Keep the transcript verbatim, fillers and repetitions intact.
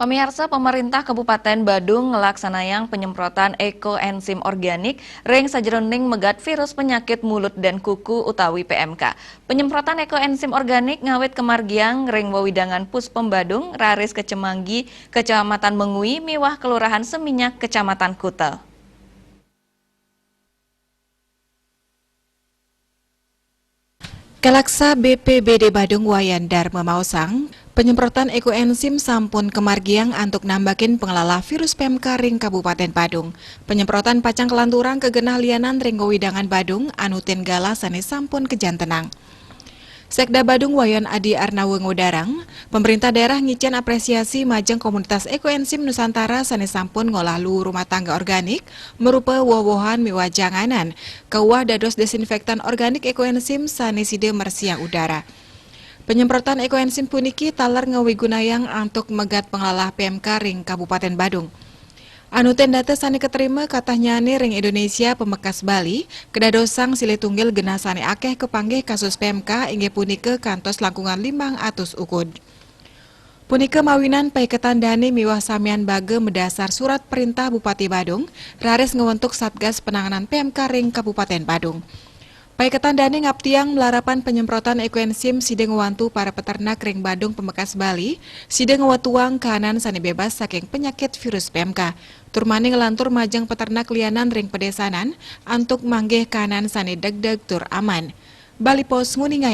Pamiarsa, pemerintah Kabupaten Badung ngelaksanayang penyemprotan ekoenzim organik ring sajeroning megat virus penyakit mulut dan kuku utawi P M K. Penyemprotan ekoenzim organik ngawit kamargiang ring wewidangan Puspem Badung, raris ka Cemanggi, Kecamatan Mengwi, miwah Kelurahan Seminyak, Kecamatan Kuta. Kalaksa B P B D Badung Wayan Darma maosang, penyemprotan ekoenzim sampun kamargiang antuk nambakin panglalah virus P M K ring Kabupaten Badung. Penyemprotan pacang kalanturang ka genah lianan ring wewidangan Badung, anutin galah sane sampun kajantenang. Sekda Badung Wayan Adi Arnawa ngudarang, pemerintah daerah ngicen apresiasi majeng komunitas ekoenzim Nusantara sane sampun ngolah luur rumah tangga organik, marupa woh-wohan miwah janganan, kawuh dados desinfektan organik ekoenzim sane sida mresiang udara. Penyemprotan ekoenzim puniki taler ngawigunayang antuk megat panglalah P M K ring Kabupaten Badung. Anutin data sane katrima, katahnyane ring Indonesia pamekas Bali, kadadosang silih tunggil genah sane akeh kapanggih kasus P M K, inggih punika kantos langkungan limang atus ukud. Punika mawinan paiketan dane miwah samian baga madasar surat perintah Bupati Badung, raris ngwentuk Satgas Penanganan P M K ring Kabupaten Badung. Paiketan dane ngaptiang malarapan penyemprotan ekoenzim sida ngwantu para peternak ring Badung pamekas Bali, sida ngwetuang kahanan sane bebas saking penyakit virus P M K. Tur mani nglantur majeng peternak lianan ring pedesanan, antuk manggih kahanan sane degdeg tur aman. Bali Post nguningayan.